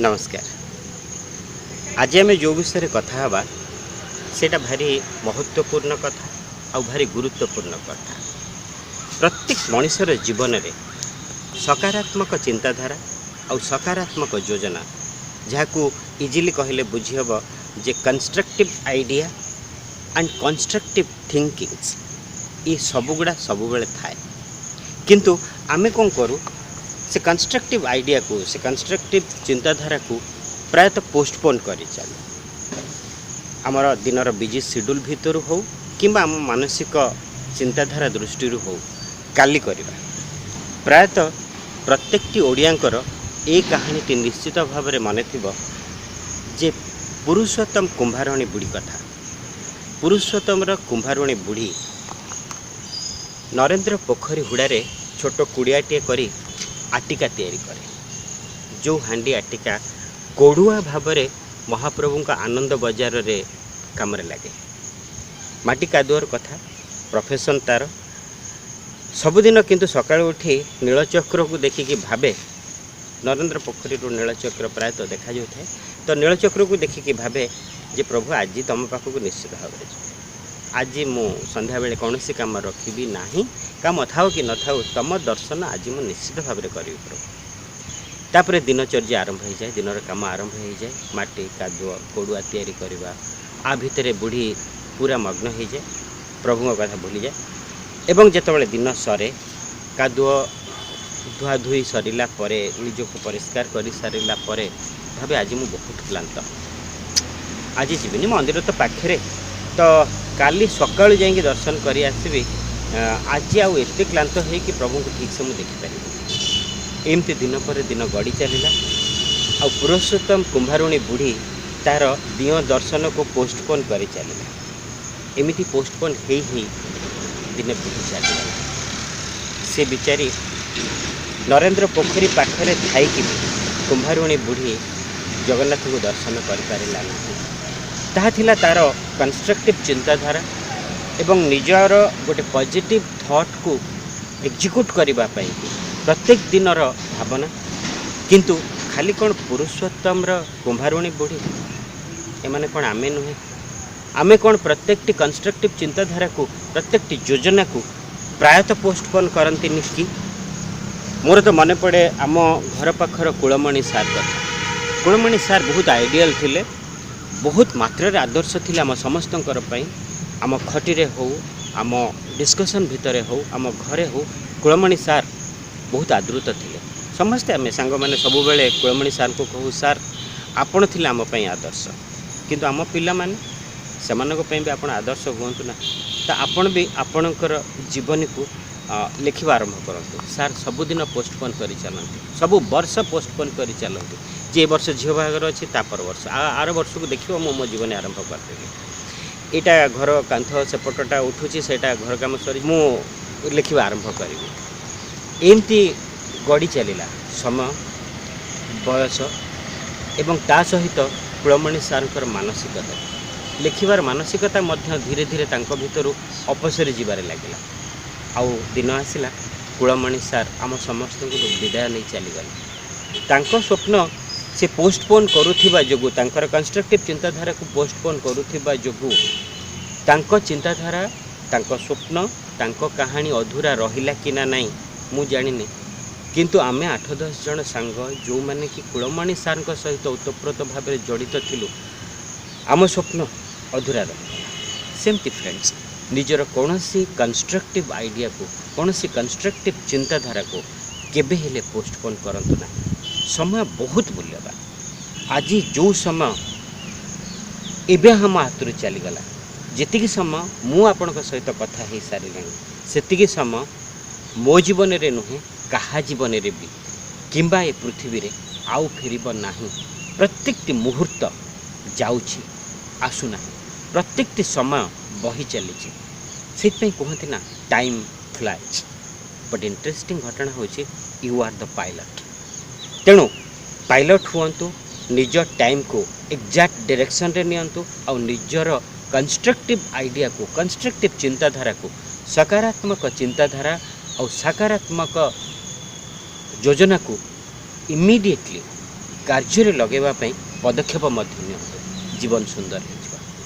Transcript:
ନମସ୍କାର। ଆଜି ଆମେ ଯେଉଁ ବିଷୟରେ କଥା ହେବା, ସେଇଟା ଭାରି ମହତ୍ତ୍ୱପୂର୍ଣ୍ଣ କଥା ଆଉ ଭାରି ଗୁରୁତ୍ୱପୂର୍ଣ୍ଣ କଥା। ପ୍ରତ୍ୟେକ ମଣିଷର ଜୀବନରେ ସକାରାତ୍ମକ ଚିନ୍ତାଧାରା ଆଉ ସକାରାତ୍ମକ ଯୋଜନା, ଯାହାକୁ ଇଜିଲି କହିଲେ ବୁଝିହେବ ଯେ constructive idea and constructive thinkings, ଏ ସବୁଗୁଡ଼ା ସବୁବେଳେ ଥାଏ। କିନ୍ତୁ ଆମେ କ'ଣ କରୁ? ସେ କନଷ୍ଟ୍ରକ୍ଟିଭ୍ ଆଇଡ଼ିଆକୁ, ସେ କନଷ୍ଟ୍ରକ୍ଟିଭ୍ ଚିନ୍ତାଧାରାକୁ ପ୍ରାୟତଃ ପୋଷ୍ଟପୋନ୍ କରି ଚାଲୁ। ଆମର ଦିନର ବିଜି ସିଡ୍ୟୁଲ୍ ଭିତରୁ ହେଉ କିମ୍ବା ଆମ ମାନସିକ ଚିନ୍ତାଧାରା ଦୃଷ୍ଟିରୁ ହେଉ, କାଲି କରିବା। ପ୍ରାୟତଃ ପ୍ରତ୍ୟେକଟି ଓଡ଼ିଆଙ୍କର ଏ କାହାଣୀଟି ନିଶ୍ଚିତ ଭାବରେ ମନେ ଥିବ ଯେ ପୁରୁଷୋତ୍ତମ କୁମ୍ଭାରଣୀ ବୁଢ଼ୀ କଥା। ପୁରୁଷୋତ୍ତମର କୁମ୍ଭାରୁଣୀ ବୁଢ଼ୀ ନରେନ୍ଦ୍ର ପୋଖରୀ ହୁଡ଼ାରେ ଛୋଟ କୁଡ଼ିଆଟିଏ କରି ଆଟିକା ତିଆରି କରେ, ଯେଉଁ ହାଣ୍ଡି ଆଟିକା କୋଡ଼ୁଆ ଭାବରେ ମହାପ୍ରଭୁଙ୍କ ଆନନ୍ଦ ବଜାରରେ କାମରେ ଲାଗେ। ମାଟି କାଦୁଅର କଥା, ପ୍ରଫେସନ୍ ତା'ର ସବୁଦିନ। କିନ୍ତୁ ସକାଳୁ ଉଠି ନୀଳଚକ୍ରକୁ ଦେଖିକି ଭାବେ, ନରେନ୍ଦ୍ର ପୋଖରୀରୁ ନୀଳଚକ୍ର ପ୍ରାୟତଃ ଦେଖାଯାଉଥାଏ, ତ ନୀଳଚକ୍ରକୁ ଦେଖିକି ଭାବେ ଯେ ପ୍ରଭୁ, ଆଜି ତୁମ ପାଖକୁ ନିଶ୍ଚିତ ଭାବରେ ଯିବି। ଆଜି ମୁଁ ସନ୍ଧ୍ୟାବେଳେ କୌଣସି କାମ ରଖିବି ନାହିଁ। କାମ ଥାଉ କି ନଥାଉ, ତୁମ ଦର୍ଶନ ଆଜି ମୁଁ ନିଶ୍ଚିତ ଭାବରେ କରିବି ପ୍ରଭୁ। ତାପରେ ଦିନଚର୍ଯ୍ୟା ଆରମ୍ଭ ହେଇଯାଏ, ଦିନର କାମ ଆରମ୍ଭ ହେଇଯାଏ। ମାଟି କାଦୁଅ କୋଡ଼ୁଆ ତିଆରି କରିବା ଆ ଭିତରେ ବୁଢ଼ୀ ପୁରା ମଗ୍ନ ହେଇଯାଏ, ପ୍ରଭୁଙ୍କ କଥା ଭୁଲିଯାଏ। ଏବଂ ଯେତେବେଳେ ଦିନ ସରେ, କାଦୁଅ ଧୁଆଧୁଇ ସରିଲା ପରେ, ନିଜକୁ ପରିଷ୍କାର କରିସାରିଲା ପରେ ଭାବେ, ଆଜି ମୁଁ ବହୁତ କ୍ଳାନ୍ତ, ଆଜି ଯିବିନି, ମନ୍ଦିର ତ ପାଖରେ, ତ କାଲି ସକାଳୁ ଯାଇକି ଦର୍ଶନ କରି ଆସିବି। ଆଜି ଆଉ ଏତେ କ୍ଳାନ୍ତ ହେଇକି ପ୍ରଭୁଙ୍କୁ ଠିକ୍ସେ ମୁଁ ଦେଖିପାରିବିନି। ଏମିତି ଦିନ ପରେ ଦିନ ଗଡ଼ି ଚାଲିଲା ଆଉ ପୁରୁଷୋତ୍ତମ କୁମ୍ଭାରୁଣୀ ବୁଢ଼ୀ ତା'ର ଦିଅଁ ଦର୍ଶନକୁ ପୋଷ୍ଟପୋନ୍ କରି ଚାଲିଲା। ଏମିତି ପୋଷ୍ଟପୋନ୍ ହେଇ ହେଇ ଦିନେ ବୁଢ଼ୀ ଚାଲିଗଲା। ସେ ବିଚାରି ନରେନ୍ଦ୍ର ପୋଖରୀ ପାଖରେ ଥାଇକି ବି କୁମ୍ଭାରୁଣୀ ବୁଢ଼ୀ ଜଗନ୍ନାଥଙ୍କୁ ଦର୍ଶନ କରିପାରିଲା ନାହିଁ। ତାହା ଥିଲା ତା'ର କନଷ୍ଟ୍ରକ୍ଟିଭ୍ ଚିନ୍ତାଧାରା ଏବଂ ନିଜର ଗୋଟେ ପଜିଟିଭ୍ ଥଟ୍କୁ ଏକ୍ଜିକ୍ୟୁଟ୍ କରିବା ପାଇଁ ପ୍ରତ୍ୟେକ ଦିନର ଭାବନା। କିନ୍ତୁ ଖାଲି କ'ଣ ପୁରୁଷୋତ୍ତମର କୁମ୍ଭାରୁଣୀ ବୁଢ଼ୀ, ଏମାନେ କ'ଣ ଆମେ ନୁହେଁ? ଆମେ କ'ଣ ପ୍ରତ୍ୟେକଟି କନଷ୍ଟ୍ରକ୍ଟିଭ୍ ଚିନ୍ତାଧାରାକୁ, ପ୍ରତ୍ୟେକଟି ଯୋଜନାକୁ ପ୍ରାୟତଃ ପୋଷ୍ଟପୋନ୍ କରନ୍ତିନି କି? ମୋର ତ ମନେ ପଡ଼େ ଆମ ଘର ପାଖର କୁଳମଣି ସାର୍ କଥା। କୁଳମଣି ସାର୍ ବହୁତ ଆଇଡ଼ିଆଲ୍ ଥିଲେ, ବହୁତ ମାତ୍ରାରେ ଆଦର୍ଶ ଥିଲେ ଆମ ସମସ୍ତଙ୍କର ପାଇଁ। ଆମ ଖଟିରେ ହଉ, ଆମ ଡିସ୍କସନ୍ ଭିତରେ ହଉ, ଆମ ଘରେ ହଉ, କୁଳମଣି ସାର୍ ବହୁତ ଆଦୃତ ଥିଲେ। ସମସ୍ତେ ଆମେ ସାଙ୍ଗମାନେ ସବୁବେଳେ କୁଳମଣି ସାର୍ଙ୍କୁ କହୁ, "ସାର୍, ଆପଣ ଥିଲେ ଆମ ପାଇଁ ଆଦର୍ଶ।" କିନ୍ତୁ ଆମ ପିଲାମାନେ, ସେମାନଙ୍କ ପାଇଁ ବି ଆପଣ ଆଦର୍ଶ ହୁଅନ୍ତୁ ନା। ତ ଆପଣ ବି ଆପଣଙ୍କର ଜୀବନୀକୁ ଲେଖିବା ଆରମ୍ଭ କରନ୍ତୁ। ସାର୍ ସବୁଦିନ ପୋଷ୍ଟପୋନ୍ କରି ଚାଲନ୍ତି, ସବୁ ବର୍ଷ ପୋଷ୍ଟପୋନ୍ କରି ଚାଲନ୍ତି ଯେ ଏ ବର୍ଷ ଝିଅ ବାହାଘର ଅଛି, ତା ପର ବର୍ଷ, ଆର ବର୍ଷକୁ ଦେଖିବ, ମୁଁ ମୋ ଜୀବନୀ ଆରମ୍ଭ କରିଦେବି। ଏଇଟା ଘର କାନ୍ଥ ସେପଟଟା ଉଠୁଛି, ସେଇଟା ଘର କାମ ସରି ମୁଁ ଲେଖିବା ଆରମ୍ଭ କରିବି। ଏମିତି ଗଡ଼ି ଚାଲିଲା ସମୟ, ବୟସ ଏବଂ ତା ସହିତ କୁଳମଣି ସାର୍ଙ୍କର ମାନସିକତା, ଲେଖିବାର ମାନସିକତା ମଧ୍ୟ ଧୀରେ ଧୀରେ ତାଙ୍କ ଭିତରୁ ଅପସରି ଯିବାରେ ଲାଗିଲା। ଆଉ ଦିନ ଆସିଲା, କୁଳମଣି ସାର୍ ଆମ ସମସ୍ତଙ୍କୁ ବିଦାୟ ନେଇ ଚାଲିଗଲେ। ତାଙ୍କ ସ୍ୱପ୍ନ ସେ ପୋଷ୍ଟପୋନ୍ କରୁଥିବା ଯୋଗୁଁ, ତାଙ୍କର କନଷ୍ଟ୍ରକ୍ଟିଭ୍ ଚିନ୍ତାଧାରାକୁ ପୋଷ୍ଟପୋନ୍ କରୁଥିବା ଯୋଗୁଁ ତାଙ୍କ ଚିନ୍ତାଧାରା, ତାଙ୍କ ସ୍ୱପ୍ନ, ତାଙ୍କ କାହାଣୀ ଅଧୁରା ରହିଲା କି ନା ନାହିଁ ମୁଁ ଜାଣିନି। କିନ୍ତୁ ଆମେ 8-10 ଜଣ ସାଙ୍ଗ, ଯେଉଁମାନେ କି କୁଳମଣି ସାର୍ଙ୍କ ସହିତ ଓତପ୍ରୋତ ଭାବରେ ଜଡ଼ିତ ଥିଲୁ, ଆମ ସ୍ୱପ୍ନ ଅଧୁରା ରହିଗଲା। ସେମିତି ଫ୍ରେଣ୍ଡସ୍, ନିଜର କୌଣସି କନଷ୍ଟ୍ରକ୍ଟିଭ୍ ଆଇଡ଼ିଆକୁ, କୌଣସି କନଷ୍ଟ୍ରକ୍ଟିଭ୍ ଚିନ୍ତାଧାରାକୁ କେବେ ହେଲେ ପୋଷ୍ଟପୋନ୍ କରନ୍ତୁ ନାହିଁ। ସମୟ ବହୁତ ମୂଲ୍ୟବାନ। ଆଜି ଯେଉଁ ସମୟ ଏବେ ଆମ ହାତରୁ ଚାଲିଗଲା, ଯେତିକି ସମୟ ମୁଁ ଆପଣଙ୍କ ସହିତ କଥା ହେଇସାରିଲିଣି, ସେତିକି ସମୟ ମୋ ଜୀବନରେ ନୁହେଁ, କାହା ଜୀବନରେ ବି କିମ୍ବା ଏ ପୃଥିବୀରେ ଆଉ ଫେରିବ ନାହିଁ। ପ୍ରତ୍ୟେକଟି ମୁହୂର୍ତ୍ତ ଯାଉଛି, ଆସୁନାହିଁ। ପ୍ରତ୍ୟେକଟି ସମୟ ବହି ଚାଲିଛି। ସେଇଥିପାଇଁ କୁହନ୍ତି ନା, time flies। But interesting ଘଟଣା ହେଉଛି, you are the pilot। ତେଣୁ ପାଇଲଟ୍ ହୁଅନ୍ତୁ, ନିଜ ଟାଇମ୍କୁ ଏକ୍ଜାକ୍ଟ ଡିରେକ୍ସନରେ ନିଅନ୍ତୁ ଆଉ ନିଜର କନଷ୍ଟ୍ରକ୍ଟିଭ୍ ଆଇଡ଼ିଆକୁ, କନଷ୍ଟ୍ରକ୍ଟିଭ୍ ଚିନ୍ତାଧାରାକୁ, ସକାରାତ୍ମକ ଚିନ୍ତାଧାରା ଆଉ ସକାରାତ୍ମକ ଯୋଜନାକୁ ଇମିଡ଼ିଏଟଲି କାର୍ଯ୍ୟରେ ଲଗାଇବା ପାଇଁ ପଦକ୍ଷେପ ମଧ୍ୟ ନିଅନ୍ତୁ, ଜୀବନ ସୁନ୍ଦର ହେଇଯିବ।